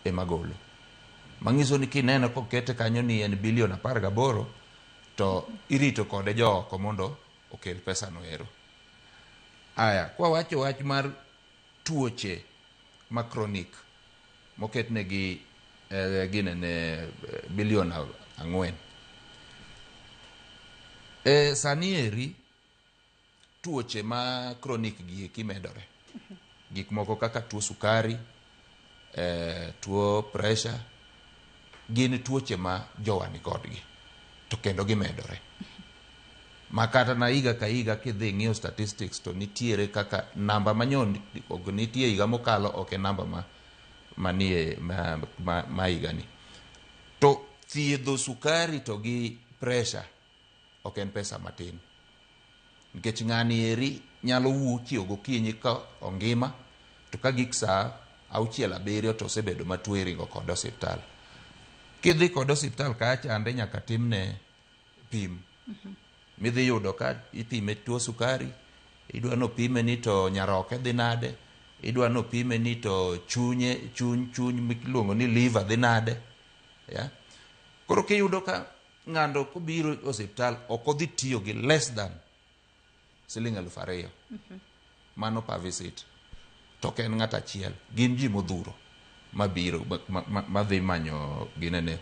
ema golo. Manyiso ni kineno kokete kanyo ni en bilion 18, to irito kode jooko mondo okel pesa no ero. Aya, kwa wacho wach mar tuoche ma chronic moketnegi ginene bilion 4. Sani eri tuoche ma chronic gi eki medore. Gik moko kaka tuo sukari, tuo pressure, gin tuoche ma jowa ni kodgi to kendo gimedore. Ma kata na higa ka higa kidhi ng'iyo statistics to nitiere kaka namba manyo ok nitie higa mokalo, ok e namba ma manie ma higani. To thiedho sukari to gi pressure ok en pesa matin. Nikech ng'ani eri nyalo wuok gokinyi ka ongima, to ka gik saa 6, 7 to osebedo matuo, iringo kode osiptal. Kidhi kode osiptal kacha nyaka timne pim. Midhi yudo ka ipime tuo sukari, idwa nopime ni to nyaroke dhi nade, idwa nopime ni to chunye, chuny miluongo ni liver dhi nade. Yeah? Koro kiyudo ka ng'ando kobiro e osiptal ok odhi tiyo gi less than siling 2000. Mano per visit. To ok en ng'at achiel, gin ji modhuro mabiro madhi manyo ginene,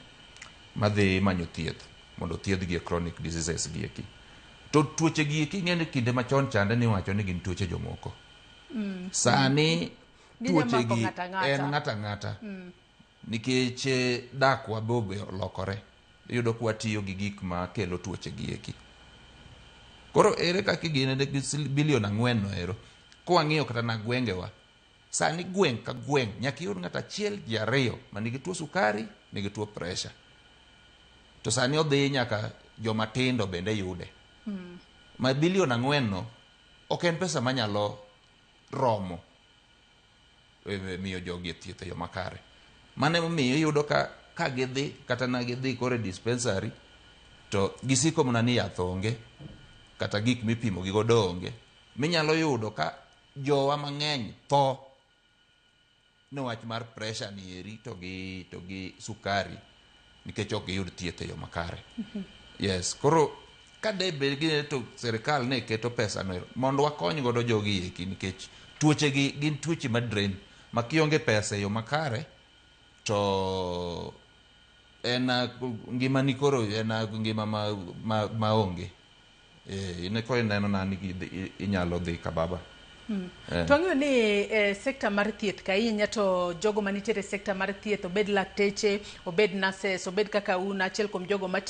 madhi manyo thieth mondo othiedhgi e chronic diseases gi eki. To tuoche gi eki, ing'e ni kinde machon chande niwacho ni gin tuoche jomoko. Sani Ginya tuoche mako gi ng'ato ang'ata. En ng'ato ang'ata. Nikech dakwa be olokore. Iyudo ka watiyo gi gik makelo tuoche gi eki. Koro ere kaka ginene gi bilion 4 no ero? Kwang'iyo kata na gwengewa, sani gweng' ka gweng' nyaka iyud ng'ato achiel, ji ariyo manigi tuo sukari, nigi tuo pressure. To sani odhi nyaka joma tindo bende yude. Ma bilion 4 no ok en pesa manyalo romo miyo jogi e thieth e yo makare. Mano emomiyo iyudo ka gidhi kata na gidhi koro e dispensary to gisiko mana ni yath onge, kata gik mipimo gi godo onge. Minyalo yudo ka jowa mang'eny tho niwach mar pressure ni eri to gi sukari nikech ok giyud thieth e yo makare. Yes, koro ka de bed gi to sirikal ne keto pesa no mondo wakony godo jogi eki, nikech tuoche gi gin tuoche ma drain ma kionge pesa e yo makare to en ngimani koro en ngima ma onge. In koro ineno na ni inyalo dhi kababa. To wang'eyo ni e sekta mar thieth ka ahinya to jogo manitiere e sekta mar thieth, obed lakteche, obed nurses, obed kaka un achiel kuom jogo matiyo